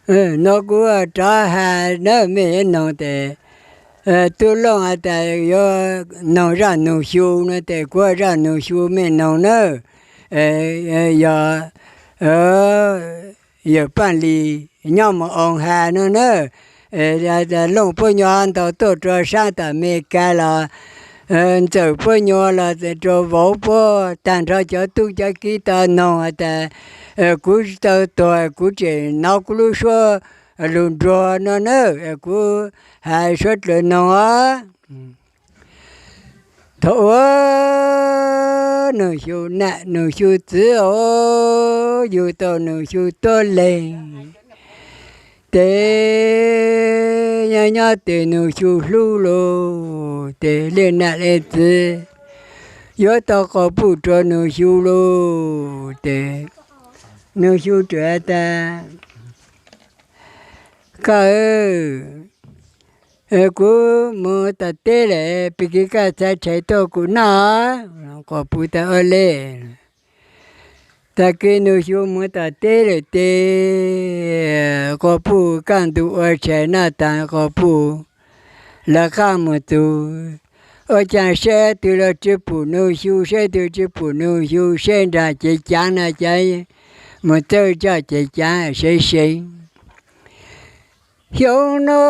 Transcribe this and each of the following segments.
No kuv rov has nawb mej yuav noog tes, tub Looj has tas yuav noog zaj Nug Xyu no tes kuv zaj Nug Xyu mej noog nawb. Yog Yawm Paaj Lis nyob Mus Oo Has no nawb. Looj puab nyuam ntaus tuaj rua saab tas Mes Kas los, ntxawm puab nyuam los rua vauv puab, taag nrho cov tub cov kiv tau noog has tas kuv tsi tau tuag, kuv tseem nov kuv lub suab lug nruag no nawb, kuv has suav dlawg noog os. Thaum uas Nug Xyu nam Nug Xyu txiv os, yug tau Nug Xyu tuab leeg, tes nyob nyob tes Nug Xyu hlub lug, tes le nam le txiv yuav tau quas puj rua Nug Xyu lug, tes Nug Xyu txawm has tas, Koj, kuv moog tom teb lawm, pig kig koj txhais tshais tuaj kuv noj. Quas puj tas, Ua le. Tag kis Nug Xyu moog tom teb lawm tes quas puj kaj ntug ua tshais noj taag, quas puj lawv qaab moog txug, ua caag saib tug los tsi pum Nug Xyu, saib tug tsi pum Nug Xyu, saib nraag cev caav na, cav moog txawj coj cev caav seev seev. Xyoo no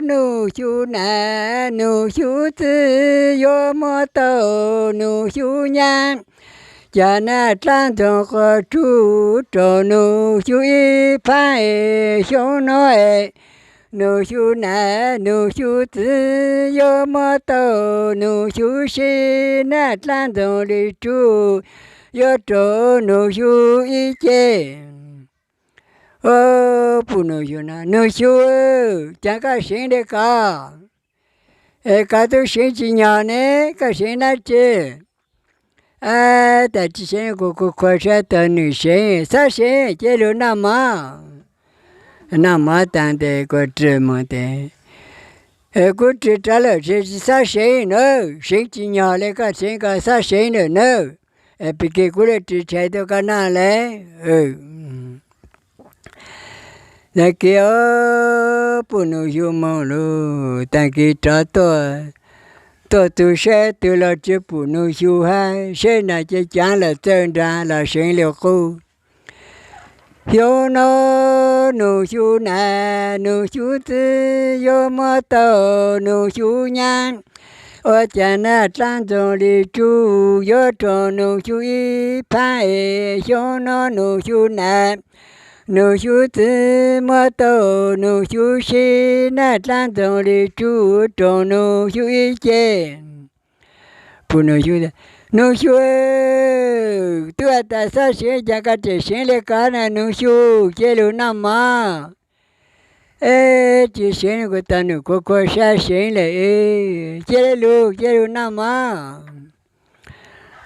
Nug Xyu nam Nug Xyu txiv yuav muab tau Nug Xyu nyab, cas naj dlaab ntxoog quas tsuj rua Nug Xyu ib phaab es xyoo no es Nug Xyu nam Nug Xyu txiv yuav muab tau Nug Xyu sib, naj dlaab ntxoog li tsuj yuav rua Nug Xyu ib ce. Puj Nug Xyu, Nug Xyu, caag koj seev le ko? Es koj tub seev tsi nyog ne, koj seev dlaab tsi? Ab, tas tsi seev, kuv kuv khuv sab tau nwg seev, xab seev cia lug noj mov. Noj mov taag tes kuv rwg moog tes, kuv rwg rov lawm tsi xab seev na, seev tsi nyog le koj seev ko xab seev lawm na, pig kig kuv le rwg tshais tuaj koj noj le. Tag kis Puj Nug Xyu moog lug, tag kis rov tuaj, tuaj txug saib tug los tsi pum Nug Xyu hab, saib nraag cev caav lawm txawj nraag los seev li qub. Xyoo no Nug Xyu nam Nug Xyu txiv yuav muab tau Nug Xyu nyab, ua cas naj dlaab ntxoog li tsuj yuav rua Nug Xyu ib phaab es xyoo no Nug Xyu nam Nug Xyu txiv muab tau Nug Xyu sib, naj dlaab ntxoog li tsuj rua Nug Xyu ib ce. Puj Nug Xyu, Nug Xyu, tub has tas xab seev, cas koj tseem seev le ko na Nug Xyu, cia lug noj mov. Eb, tsi seev, kuv tau nwg khuv khuv sab seev lawm, cia le lug, cia lug noj mov.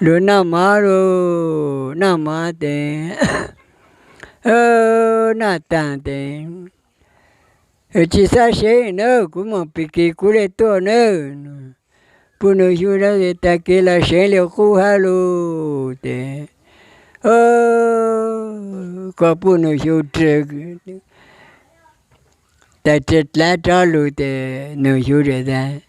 Lug noj mov lug, noj mov tes, noj taag tes, tsi xab seev na, kuv moog pig kig kuv le tuaj na. Puj Nug Xyu tag kis los seev li qub hab lug tes, kuas Puj Nug Xyu rwg tas rwg dlav rov lug tes Nug Xyu tas,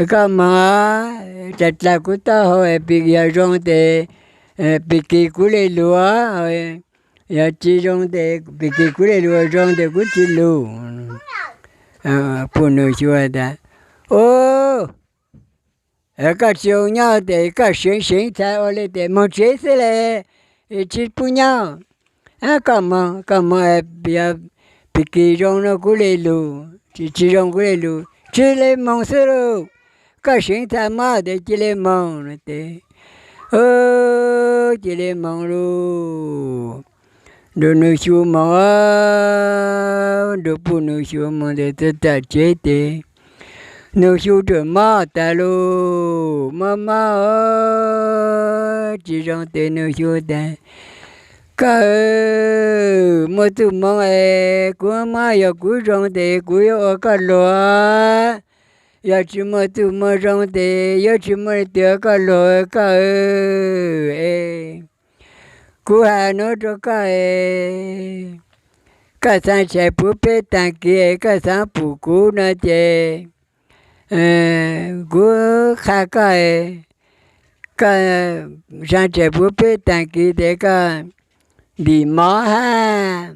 koj moog, tas dlaag kuv taub hau, yog zoo tes pig kig kuv le lug, yog tsi zoo tes pig kig kuv le lug, zoo tes kuv tsi lug. Puj Nug Xyu tas, o, koj tsi zoo nyob tes koj seev seev txhais ua le tes moog tsev xwb le, tsi pub nyob. Koj moog, koj moog, yog pig kig zoo no kuv le lug, tsi zoo kuv le lug, tsi le moog xwb lauj. Koj seev txhais mob tes cia le moog no tes, cia le moog lauj. Nrug Nug Xyu moog, nrug Puj Nug Xyu moog tes txug tom tsev tes Nug Xyu txawm mob tas lauj, mob mob, tsi zoo tes Nug Xyu tas, koj, muaj txuj moo es kuv mob, yog kuv zoo tes kuv yuav ua koj luag, yog tsi muaj txuj moo zoo tes yuav tsi muaj leej twg ua koj luag koj. Kuv has nuav rua koj, koj xaa tshais puv peb taag kis, koj xaa pum kuv no ces kuv qha koj, koj xaa tshais puv peb taag kis tes koj ntim mov hab,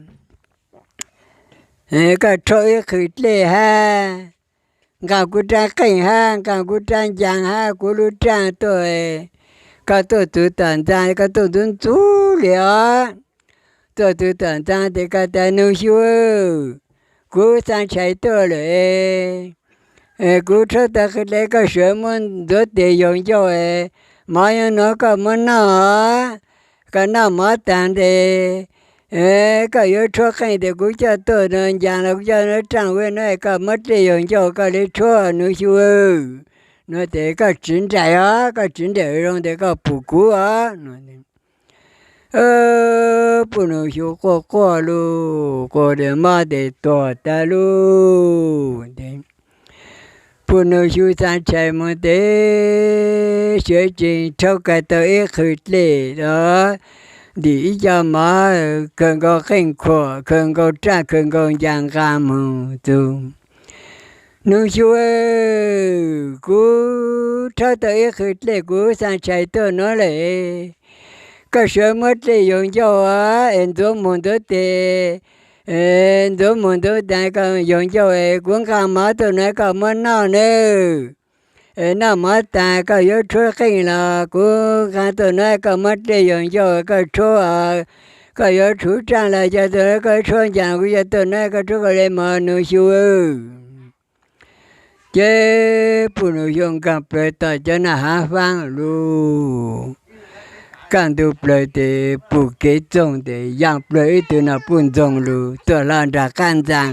koj rhaub ib qhwv dlej hab, nqaa kuv raab qeej hab, nqaa kuv raab ncaag hab, kuv lub raaj tuaj, koj tuaj txug tom ntxaa koj tuaj ntxuv ntxuv le os. Tuaj txug tom ntxaa tes koj tas, Nuj Xyu, kuv xaa tshais tuaj lawm, kuv rhaub tau qhwv dlej, koj sawv muab ntxuav tes yoog ncauj, mov nyob nuav koj muab noj, koj noj mov taag tes koj yuav rhuab qeej tes kuv coj tuaj no ncaag los kuv coj nuav raaj ua nuav, koj muab dlej yoog ncauj koj le rhuab Nuj Xyu. Nuav tes koj tsiv nraim os, koj tsiv nraim zoo tes koj pum kuv os. Puj Nuj Xyu quaj quaj lug, quaj tes mob tes tuag tag lug. Puj Nuj Xyu xaa tshais moog tes sawv tsees rhaub kag tau ib qhwv dlej, ntim ib co mov, khaws nkaus qeej khuam, khaws nkaus raaj, khaws nkaus ncaag nqaa moog txug. Nuj Xyu, kuv rhaub tau ib qhwv dlej, kuv xaa tshais tuaj nuav lawm, koj sawv muab dlej yoog ncauj es ntxuav moog ntxuav tes, ntxuav moog ntxuav tes koj yoog ncauj es kuv nqaa mov tuaj nuav koj muab noj nawb. Noj mov taag koj yuav rhuab qeej los kuv nqaa tuaj nuav koj muab dlej yoog ncauj koj rhuab, koj yuav rhuv raaj los coj tuaj nuav koj rhuab ncaag kuv coj tuaj nuav koj rhuab koj le moog Nuj Xyu. Ces Puj Nuj Xyu nkaag plawg tom cov naj haav faab lug, kaj ntug plawg tes pum kev txoog tes yaa plawg ib tug naj puj ntxoog lug tuaj hlo nraag qaab ntxaa.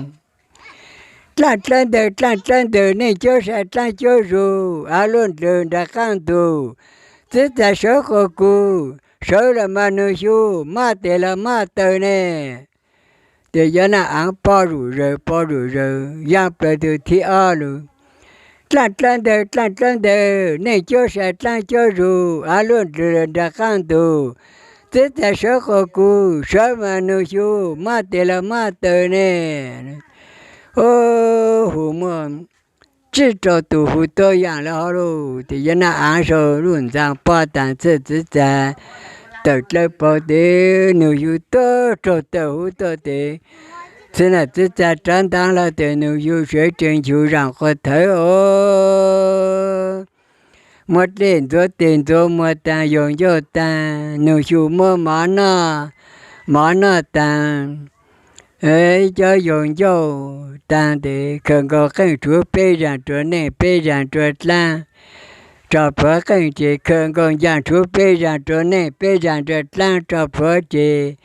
Dlaaj dlawb ntawg, dlaaj dlawb ntawg, neej cuab sai dlaab cuab zug, av luaj ndlwg nraag qaab ntug, txwv txav sawv quas kuv, sawv los mas Nuj Xyu, maj tes los maj taw ne. Ces cov naj aav pob zom zaws pob zom zaws, yaa plawg tug thib ob lug. Dlaaj dlawb ntawg, dlaaj dlawb ntawg, neej cuab sai dlaab cuab zug, av luaj ndlwg nraag qaab ntug, txwv txav sawv quas kuv, sawv mas Nuj Xyu, maj tes los maj taw ne. Hu muaj tsib rau tug hu tuab yaam le hov lauj. Ces cov naj aav sau luj ntxaa pob taag txhij txwv txav tawm dlawb paug tes Nuj Xyu tuaj raug tawm huv tuaj tes txhij naj txwv txav rov ntaag lug tes Nuj Xyu sawv tsees nchuv zaam quas thawv os. Muab dlej ntxuav tes ntxuav muag taag yoog ncauj taag, Nuj Xyu muab mov noj, mov noj taag, cov yoog ncauj taag tes khaws nkaus qeej rhuav peb zaag rua neej peb zaag rua dlaab, rua plhuav qeej ces khaws nkaus ncaag rhuav peb zaag rua neej peb zaag rua dlaab, rua plhuav ces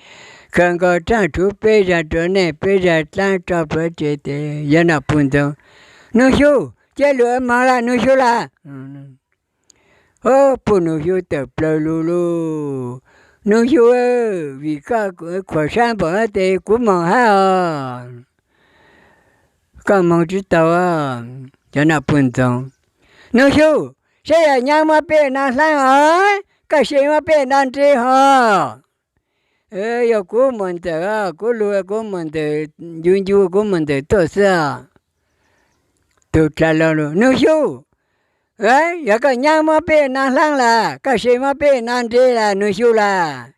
khaws nkaus raaj rhuav peb zaag rua neej peb zaag dlaab, rua plhuav ces tes yog naj puj ntxoog, Nuj Xyu, cia lug moog lawm Nuj Xyu lawm. Puj Nuj Xyu tawm plawg lug lug, Nuj Xyu, vim koj khuam sab npaum no tes kuv moog hab os. Koj moog tsi tau. Cov naj puj ntxoog, Nuj Xyu, saib yog nyaab muab peb naj hlaab os, koj se muab peb naj nres hos. Yog kuv muam ntxawm, kuv lug kuv muam ntxawm, ncu ncu kuv muam ntxawm tuaj xwb. Tug dlaag lug lug, Nuj Xyu, yog koj nyaab muab peb naj hlaab lawm, koj se muab peb naj nres lawm Nuj Xyu lawm.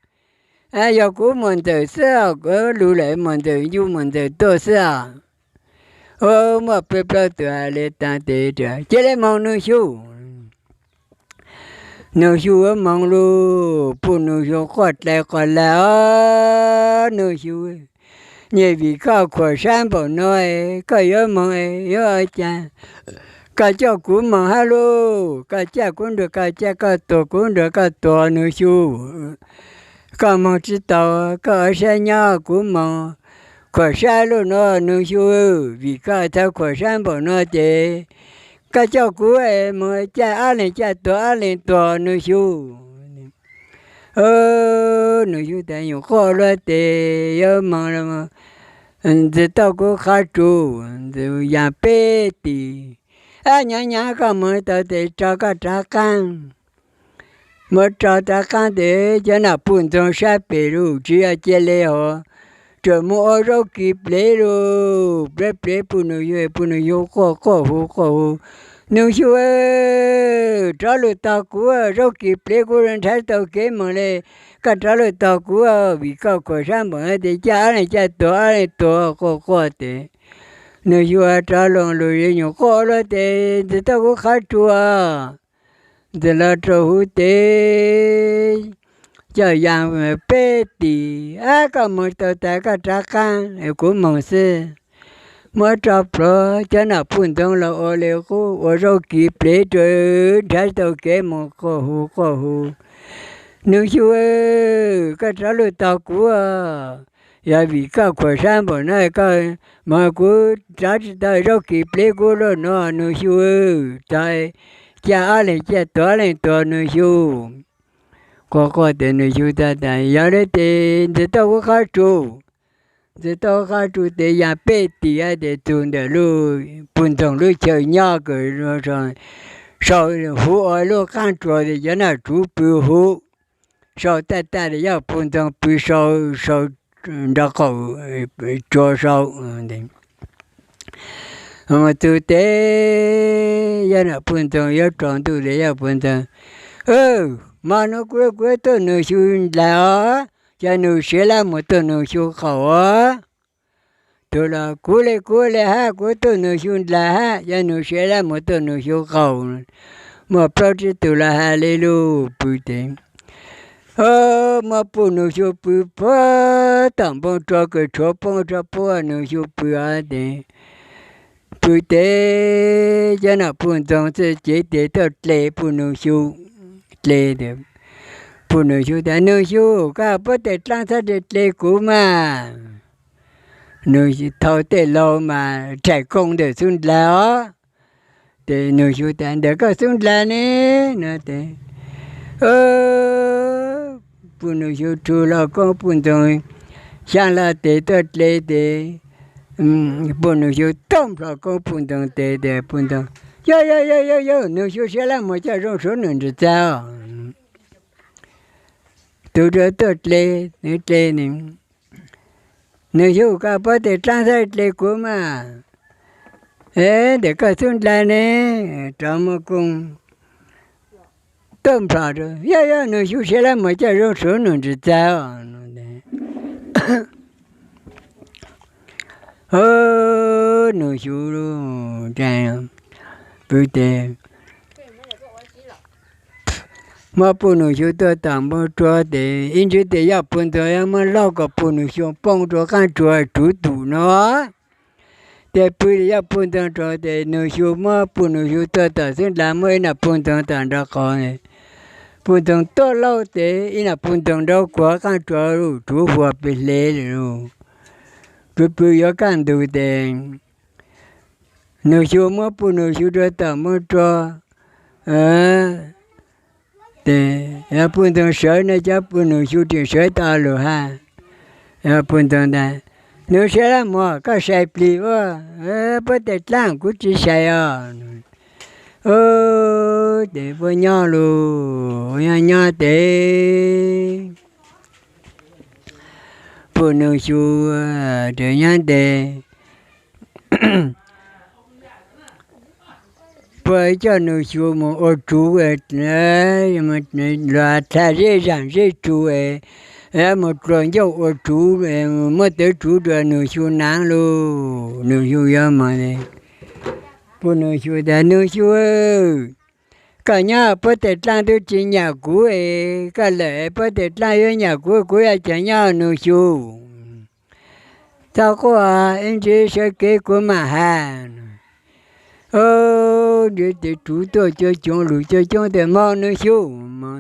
Yog kuv muam ntxawm xwb, lug lawm muam ntxawm ncu muam ntxawm tuaj xwb. Muaj peb plaub tug le taag tes cia le moog Nuj Xyu. Nuj Xyu moog lug, Puj Nuj Xyu quaj dlai quas lag os, Nuj Xyu, nyem vim koj khuam sab npaum no, koj yuav moog yuav ua cas? Koj coj kuv moog hab lauj, koj caj kuv nrug koj caj, koj tuag kuv nrug koj tuag Nuj Xyu. Koj moog tsi tau, koj ua sab nyob kuv moog, khuam sab lug no Nuj Xyu, vim koj txhad khuam sab npaum no ces koj coj kuv moog caj, ob leeg caj tuag ob leeg tuag Nuj Xyu. Nuj Xyu tas nyuam quaj luaj tes yuav moog, ntxwg tauj kuv qhov tsum, ntxwg yaag peb tis, ab nyav nyav koj moog tau tes rau koj rov qaab. Muab rau rov qaab tes cov naj puj ntxoog sab pem lug tsi yog cia le hov, txawm mus ua zaub kis plev lug, plev plev pug Nus Xyu, pug Nus Xyu quaj quaj hu quaj hu, Nus Xyu, rov lug tog kuv, zaub kis plev kuv nrhav tau kev moog le, koj rov lug tog kuv, vim koj khuam sab npaum no tes caj ab leeg caj tuag ab leeg tuag, quaj quaj tes Nus Xyu rov lug lug nyuam quaj luaj tes ntxiv tau kuv qhov tsua, ntxiv los rau huv tes coj ya peb tim, ab koj moog tau tas koj rov qaab, kuv moog xwb. Muab rau pluag cov nom puj ntxoog los ua le qub ua zaub kis plev rau, nrhav tau kev moog quaj hu quaj hu, Nus Xyu, koj rov lug tog kuv, yog vim koj khuam sab npaum no koj moog kuv rov tsi tau zaub kis plev kuv luaj nuav Nus Xyu, tog caj ab leeg caj tuag leej tuag Nus Xyu. Quaj quaj tes Nus Xyu tag tas yog le tes ntxiv tau kuv qhov tsua, ntxiv tau qhov tsua tes ya peb tim tes txug ntawm lub puj ntxoog lub chaw nyob kws sau huv ua lub qaab tsua tes cov nom tswv pw huv, sau taj taj tes yog puj ntxoog pw sau, sau nrov qaum tsua sau. Mus txug tes yog nom puj ntxoog yuav tsaus ntuj tes yog puj ntxoog, Hmo nuav kuv, kuv tuaj Nus Xyu ndlaag os, cov nus siav lab mus tuaj Nus Xyu qaum os. Tug los kuv le kuv le hab, kuv tuaj Nus Xyu ndlaag hab, cov nus siav lab mus tuaj Nus Xyu qaum. Muaj plaub tsib tug los has le lug pw tes, muab puj Nus Xyu pw puag tom npoo tsua kws tshuav poob rua puab Nus Xyu pw os tes, pw tes cov nom puj ntxoog txawm cev tes tuaj dle puj Nus Xyu, dle, puj Nus Xyu tas Nus Xyu, koj puab tej dlaab txhob dle dle kuv mas. Nws thaus tej laug mas raim koob ntawm xub ndlag os. Ces Nws Xyu tas ntawm koj xub ndlag ne no ces puj Nws Xyu rhu hlo koob puj ntxoog xyaa hlo tes tuaj dle tes puj Nws Xyu toob plho koob puj ntxoog tes tes puj ntxoog, yog yog yog yog yog, Nws Xyu siab laj mus coj zoo suav nws ntsws txag. Tus rau tuaj dle, nws dle nws, Nws Xyu koj puab tej dlaab xab dle kuv mas, ntawm koj xub ndlag ne, rov muaj koob toob plho rau, yog yog, Nws Xyu siab laj mus coj zoo suav nws ntsws txag. Nws Xyu pw tes muab puj Nws Xyu tuaj tom npoo tsua tes ib ntsis tes yog puj ntxoog yuav muab laub kom puj Nws Xyu poob rua qaab tsua tsuv tum no. Tes pw yog puj ntxoog rua tes Nws Xyu muab puj Nws Xyu tuaj tom xub ndlag muab ib nam puj ntxoog tom nraag qaum. Puj ntxoog tuaj laub tes ib nam puj ntxoog nraug kuav qaab tsua lug tsuv huas pes hle lug. Pw pw yuav kaj ntug tes Nws Xyu muab puj Nws Xyu rua tom npoo tsua. Tes yog puj ntxoog sawv no cov puj Nws Xyu tseem sawv tau lug hab. Yog puj ntxoog tas, Nws Xyu laj mus koj sai plig ua, puab tej dlaab kuv tsi sai os. Tes puab nyob lug, nyob nyob tes puj Nws Xyu tes nyob tes puab coj Nws Xyu mus ua tsuv, luag has zeb zaam zeb tsuv, mus dlua ncauj ua tsuv, muab tawv tsuv rua Nws Xyu naav lug. Nws Xyu yuav moog, puj Nws Xyu tas, Nws Xyu, koj nyob puab tej dlaab tub tsi nyam kuv, koj lawm puab tej dlaab yuav nyam kuv, kuv yuav caag nyob Nws Xyu. Txhob quaj, ib ntsis sawv kev kuv maam has. Ntsis tes tsuv tuaj cua coob lug cua coob tes moog Nws Xyu, moog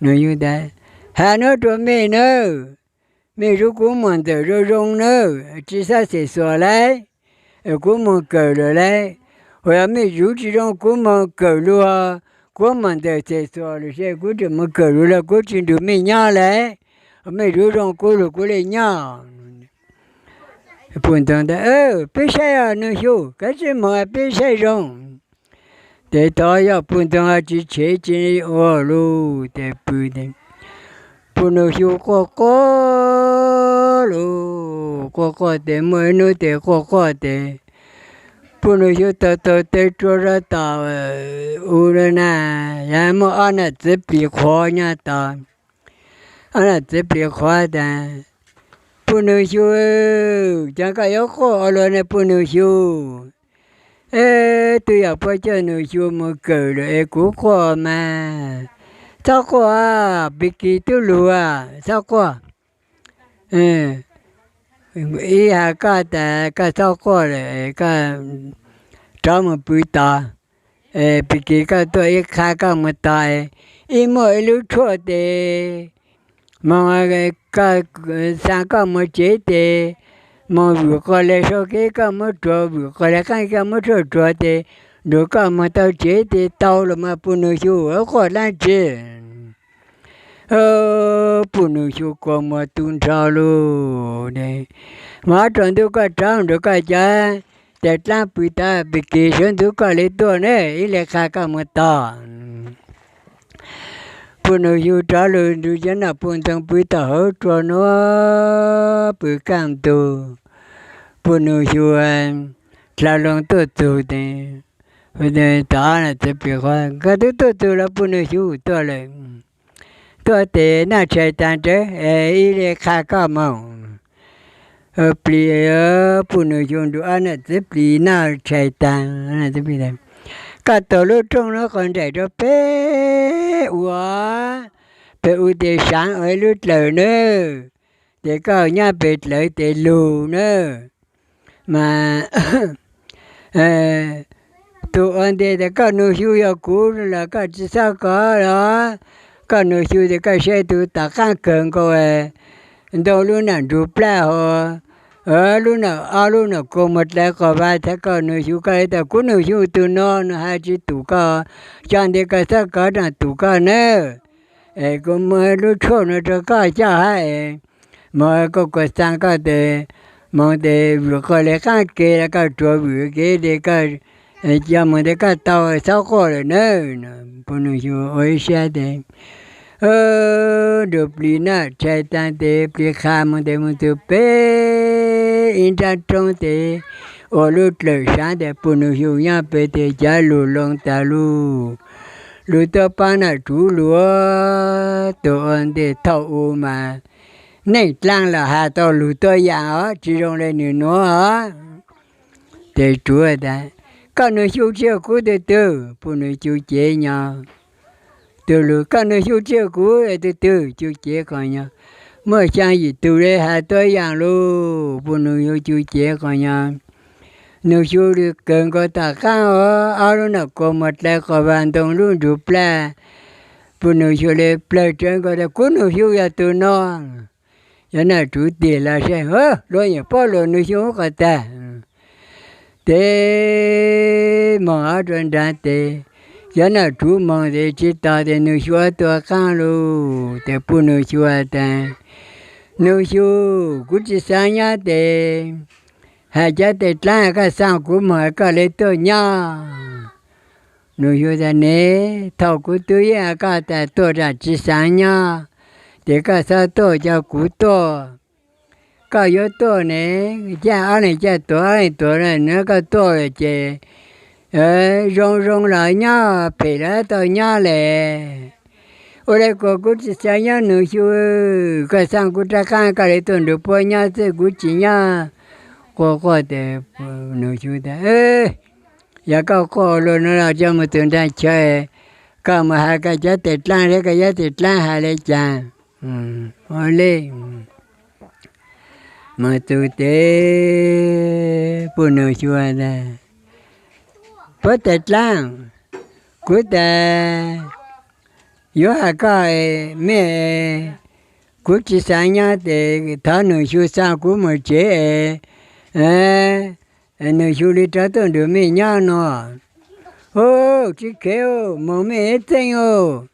Nws Xyu tas, has nuav rua mej nawb, mej zuv kuv muam ntxawm zoo zoo nawb, tsi xob xes xuas lauj, kuv moog kawm lawm lauj. Yog mej zuv tsi zoo kuv moog kawm lug, kuv muam ntxawm xes xuas lawm ces kuv tseem moog kawm lug los kuv tsi nrug mej nyob lauj. Mej zuv zoo kuv lug kuv le nyob. Puj Ntxoog tas, peb saib os Nws Xyu, kav tsij moog peb saib zoo. Tes tod yog Puj Ntxoog tsi tshev tsi ua lug tes pw tes Puj Nws Xyu quaj quaj lug quaj quaj tes muaj ib hnub tes quaj quaj tes Pug Nug Xyu taug taug tes rua rau tom u na, yog muaj ob nam txiv plis qhuav nyob tod. Ob nam txiv plis qhuav tas, Pug Nug Xyu, cas koj yuav quaj ua luaj ne Pug Nug Xyu? Twb yog puab coj Nug Xyu mus kawm lawm es kuv quaj mas. Txhob quaj, Pig Kis tub lug, txhob quaj. Ib hais koj tas koj txhob quaj lawm, koj rov mus pw tod. Pig Kis koj tuaj ib qha koj mus tod, ib muaj ib lub tshuaj tes moog, koj xaa koj moog tsev tes moog vwm qos le sau kev koj muab ruam, vwm qos le qaab koj muab tshuaj ruam tes nrug koj moog tau tsev tes tau lug mas Pug Nug Xyu, quaj dlaab tsi? Pug Nug Xyu kua muag tu nrho lug. Mas rua ntuj koj rov nrug koj cov tes dlaab pw tod, Pig Kis suav ntxug koj le tuaj ne, ib le qha koj moog tod. Pug Nug Xyu rov lug nrug cov nam puj ntxoog pw tau hauv tsua nuav pw kaj ntug. Pug Nug Xyu dlha loo tuaj txug tes, tom ob nam txiv plis qhuav, Koj twb tuaj txug los Pug Nug Xyu? Tuaj lawm. Tuaj tes naj tshais taag nrad, ib le qha koj moog. Plis, Pug Nug Xyu nrug ob nam txiv plis naj tshais taag, Koj taug lub rooj nuav quas nraim rua peb ua, peb ua tes saav ua ib lub dlawg nawb, tes koj nyob peg dlawg tes lug nawb. Mas tug ua ntej tas, Koj Nug Xyu, yog kuv los koj tsi xob kov los? Koj Nug Xyu tes koj saib tug tom qaab kawg nkaus, ntoo lub nam nrug plaj hov, lub nam, ob lub nam kua muag dlawg qos vaag txhad. Koj Nug Xyu, koj le tas, Kuv Nug Xyu tug no, nws has tsi tum koj, xyov ntawd koj xob kov raam tum koj nawb. Es kuv muab lub tshuaj nuav rua koj coj hab es moog, koj kuas xaa koj tes moog tes vwm qos le qaab ke los koj ruam vwm kev tes koj coj moog tes koj tau, xob quaj lawm nawb. Pug Nug Xyu ua ib sab tes nrug plis naj tshais taag tes plis qha moog tes moog txug peg ib nraab roob tes ua lub dlawg saav tes Pug Nug Xyu nyob peg tes cav lug loo tas lug, lug tuab paab nam tsuv lug. Tug ua ntej thaum u mas neej dlaab los has tau lug tuab yaam os, tsi zoo le nwg nuav os. Tes tsuv tas, Koj Nug Xyu tsi yog kuv tug twg? Pug Nug Xyu cev nyo. Tug lug, Koj Nug Xyu tsi yog kuv tug twg? Xyu cev qhov nyo. Muaj xyaa yim tug le has tuab yaam lug. Pug Nug Xyu, Xyu cev qhov nyo. Nug Xyu le kawg nkaus tom qaab os, ob lub nam kua muag dlawg qos vaag, ntoo lub nrug plaj. Pug Nug Xyu le plawg tsawv nkaus tas, Kuv Nug Xyu yog tug no. Cov nam tsuv tig los saib, luag yeej paub lug Nug Xyu qhov tag. Tes moog ob rua nraag tes, cov nam tsuv moog tes tsi tog tes Nug Xyu tua qaab lug. Tes Pug Nug Xyu tas, Nug Xyu, kuv tsi xaav nyob tes has cov tes dlaab koj xaa kuv moog koj le tuaj nyob. Nug Xyu tas, Ne, thaum kuv tub yeej has koj tas tuaj raam tsi xaav nyob, tes koj xob tuaj coj kuv tuaj. Koj yuav tuaj ne, caij ob leeg caij tuav ob leeg tuav na, nov koj tuaj lawm ces zoo zoo los nyob, phem los tau nyob le. Ua le kuas kuv tsi xaav nyob Nug Xyu, koj xaa kuv rov qaab koj le tuaj nrug puab nyob xwb, kuv tsi nyob. Quaj quaj tes Nug Xyu tas, Yog koj quaj ua luaj nuav los coj moog txug nraag chaw, koj moog has koj cov tes dlaab seb koj cov tes dlaab has le caag. Ua le, moog txug tes Pug Nug Xyu tas, Puab tes dlaab, kuv tas yuav has koj mej, kuv tsi xaav nyob tes thov Nug Xyu xaa kuv moog tsev es Nug Xyu le rov tuaj nrug mej nyob no. Ub, tsi kheev, moog mej ib txheej os.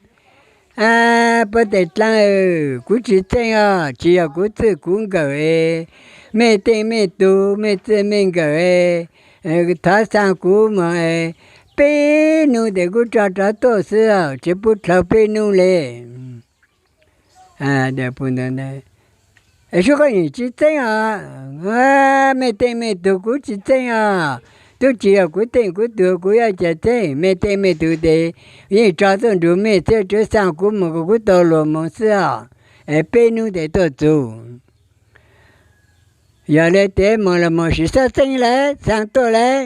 Ab, puab tes dlaab, kuv tsi txheej os, tsi yog kuv txwj kuv nkawm es, mej teej mej tug, mej txwj mej nkawm es, thov xaa kuv moog es, peb nub tes kuv rov rov tuaj xwb, tsi pub dlhau peb nub le. Tes Pug Nug Xyu tas, Es sub koj yeej tsis txeeb os. Mej teej mej tug kuv tsis txeeb os. Tub tsis yog kuv teej kuv tug, kuv yuav cas txeeb? Mej teej mej tug tes yeej tso tuaj nrug mej thiab, tsuav xaa kuv moog kom kuv tau luag moog xwb os. Es peb nub tes tuaj txug. Yog le tes moog los moog sim xob txeeb lawm, xaa tuaj lawm.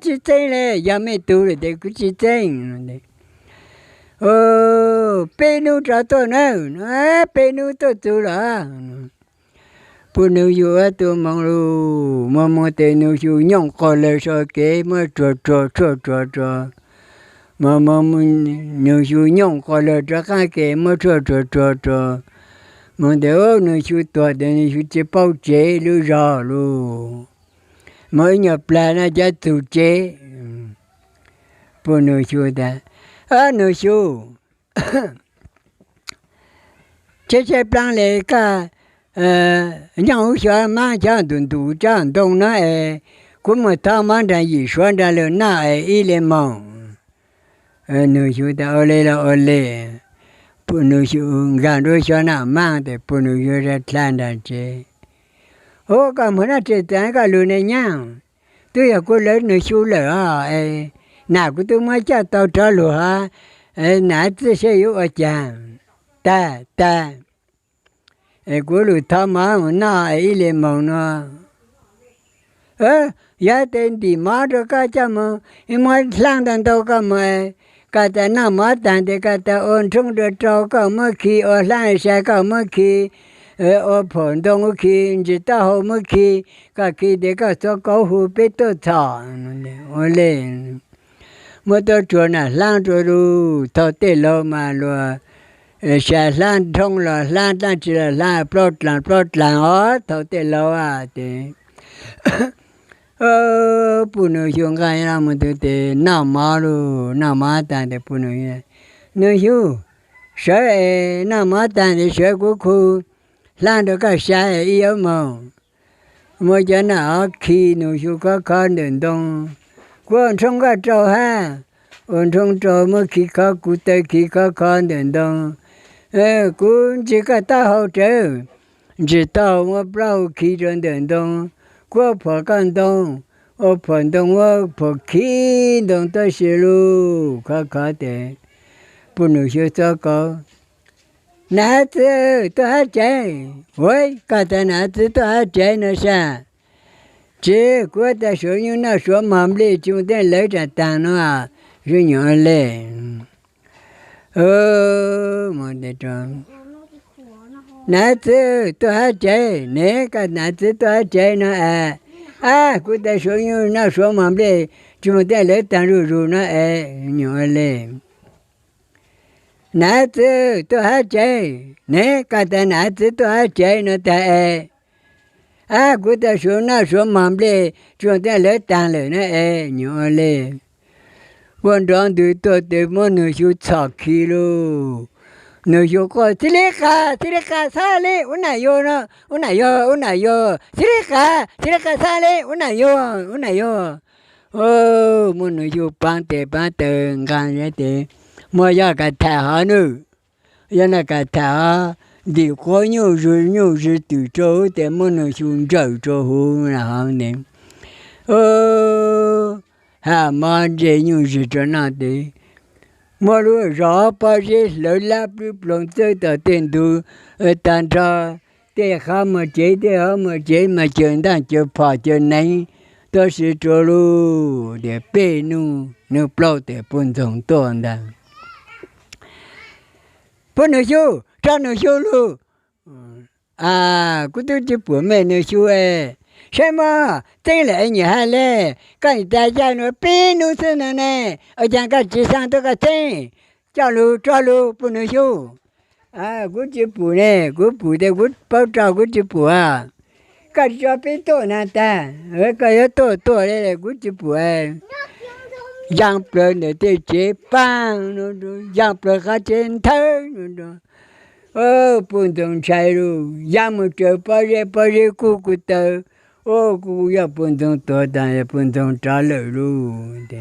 Tsis txeeb le, yog mej tug lawm tes kuv tsis txeeb. Peb nub rov tuaj na. Peb nub tuaj txug lawm. Puj Nwg Xyu ua tug moog lug, moog moog tes Nwg Xyu nyooj quas lawg so kev muab tsuag tsuag tsuag tsuag tsuag. Nwg Xyu nyooj quas lawg rov qaab kev muab tsuag tsuag tsuag tsuag. Moog tes Nwg Xyu tuag tes Nwg Xyu tsis paub tsev lub zog lug. Moog ib nyuag plag na cov txug tsev. Puj Nwg Xyu tas, Nwg Xyu, tshaib tshaib plaab le koj nyooj ub xyov maab cov ntum ntum tsob ntoo no es kuv moog thov mov nraag yim suav nraag lawm noj es ib le moog. Nwg Xyu tas, Ua le los ua le. Puj Nwg Xyu nkaag nruab xyov noj maab tes Puj Nwg Xyu dlha nraag tsev. Ub, koj moog noj tsev tas koj lug ne nyaab? Tub yog kuv lawv Nwg Xyu lawm os, es nam kuv tub muab coj tau rov lug hov, nam txwb seb yuav ua caag. Tag tag, es kuv lug thov mov moog noj es ib le moog no. Yog tes ntim mov rua koj coj moog, muab hlaab ntau ntau koj moog, koj tas noj mov taag tes koj tas ua nrhoob rua rau koj muab khi, ua hlaab sai koj muab khi, ua phom ntoo muab khi, ntsis taub hau muab khi, koj khi tes koj txhua kauv hu peb tuaj txhom. Ua le, muab tuab tsuag nam hlaab rua lug, thaum tej laug mas luag sai hlaab nrhoob los hlaab, dlaab tsi los hlaab, plaub dlaag plaub dlaag os thaum tej laug a. Tes Puj Nwg Xyu nqaa moog tug tes noj mov lug, noj mov taag tes Puj Nwg Xyu, Nwg Xyu, sawv es noj mov taag tes sawv kuv khu hlaab rua koj sai ib yaam moog. Muab cov nam hov khi, Nwg Xyu khov kho ntawm ntoo. Kuv ua nrhoob koj rau hab, ua nrhoob rau muab khi khov, kuv taw khi khov kho ntawm ntoo. Kuv ntsis koj taub hau rawv, ntsis taub hau muab plaub hau khi rua ntawm ntoo. Kuv ua phom koj ntoo, ua phom ntoo muab phom khi ntoo tab sis lug khov kho tes Puj Nwg Xyu txhua kauv, nam txiv tuaj hab tsev. Ua, koj tas nam txiv tuaj hab tsev no sab? Tsi, kuv tas suav nyuj noj suav mog nplej tsi moog tej lawv taag taag no. Xyu nyuam le, nam txiv tuaj hab tsev ne, koj nam txiv tuaj hab tsev no es? Ab, kuv tas suav nyuj noj suav mog nplej tsi moog tej lawv taag zuj zug no es. Nyuam le, nam txiv tuaj hab tsev ne, koj tas nam txiv tuaj hab tsev no taag es? Ab, kuv tas suav noj suav mog nplej tsi moog tej lawv taag lawm na es. Nyuam le, ua nrov ntws tuaj tes muab Nwg Xyu txhom khi lug. Nwg Xyu quaj, txhib li qas, txhib li qas, xab li ua nam yug no, ua nam yug, ua nam yug, txhib li qas, txhib li qas, xab li ua nam yug, ua nam yug. Muab Nwg Xyu paab tes paab taw nqaa tes, muab yog kas tham hov nwj, yog na kas tham hov, ntim quav nyuj zws, nyuj zws twm rua huv tes muab Nwg Xyu ntsawm rua huv na hov ne. Hab mov ntseg nyuj zws rua noj tes, muab lub zog pob zeb hlawv lab plwb ploog txawb tom tej ntug, taag nrho tej qhov muag tsev tej qhov muag tsev mas caws ntaaj caws phom caws neev, tab sis rua lug tes peb nub, nub plaub tes Puj Ntxoog tuaj ntag. Puj Nwg Xyu, tso Nwg Xyu lug. Kuv tub tsi pum mej Nwg Xyu es. Saib mog, txeeb lawm es nyiam hab le. Koj tas yaj nuav peb nub xwb no ne, ua caag koj tsi xaa tuaj koj txeeb? Coj lug, tso lug Puj Nwg Xyu. Kuv tsi pum ne, kuv pum tes kuv paub rua, kuv tsi pum. Koj tsi tso peb tuaj na tag, koj yuav tuaj tuaj le, kuv tsi pum. Yaa plawg ntawm tej tsev paag, yaa plawg qhov tsev nthawv. Puj Ntxoog ntshai lug, yaa moog raws pob zeb, pob zeb kub kuj taw. Kuj yog Puj Ntxoog tuag taag, Puj Ntxoog rov lawm lug.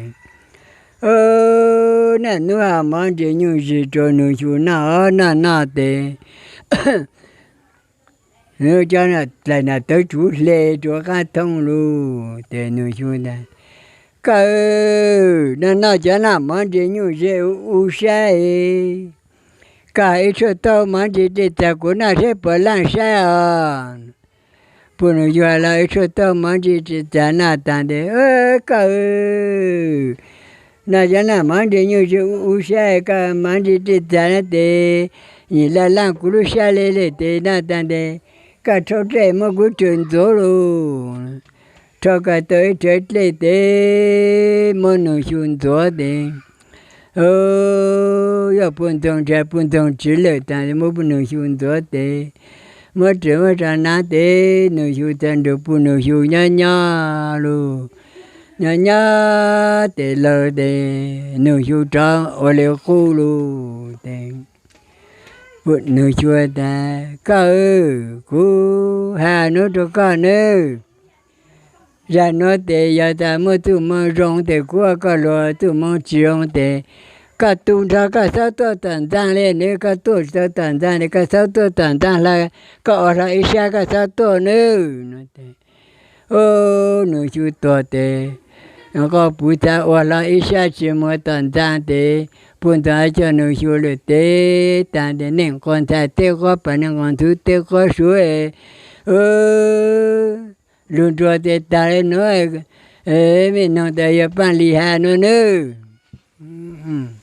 Naj nub hab mov ntseg nyuj zws rua Nwg Xyu noj, noj noj tes Nws cov dlaim nam tawv tsuv hle rua qaab thoob lug. Tes Nus Xyu tas, Koj, noj noj cov naj mov ntse nyuj ze u saib, koj ib tshuaj tauj mov ntse tes txag kuv noj saib puas laaj saib os. Puj Nus Xyu los ib tshuaj tauj mov ntse tes txag noj taag tes, Koj, noj cov naj mov ntse nyuj ze u saib, koj mov ntse tes txag noj tes, yim laj laaj kuv lub sab le le tes noj taag tes, koj rhaub dlej muab kuv rhawv ntxuav lug. Rhaub koj tau ib rhawv dlej tes muab Nus Xyu ntxuav tes, yog puj ntxoog ntsha puj ntxoog tsiv lawm taag muab puj Nus Xyu ntxuav tes, muab rhawv muab rua naav tes Nus Xyu txawm nrug puj Nus Xyu nyob nyob lug, nyob nyob tes lawm tes Nus Xyu rov ua le qub lug tes, Nus Xyu tas, Koj, kuv has nuav rua koj nawb. Zag nuav tes yog tas muaj txuj moo zoo tes kuv ua koj luag, txuj moo tsi zoo tes koj tu nrho koj txhob tuaj tom ntxaag le nawb, koj tuaj tsi tau tom ntxaag le koj txhob tuaj tom ntxaag hla, koj ua hlo ib sab koj txhob tuaj nawb. Nus Xyu tuag tes, nqua puv txha ua hlo ib sab tsi moog tom ntxaag tes, puj ntxoog coj Nus Xyu lawm tes taag tes neej quas ntxhais teb quab pas neej quas ntxhw teb quab suav, lug nruag tes taag le nuav, mej noog tas yog paaj li has nuav nawb.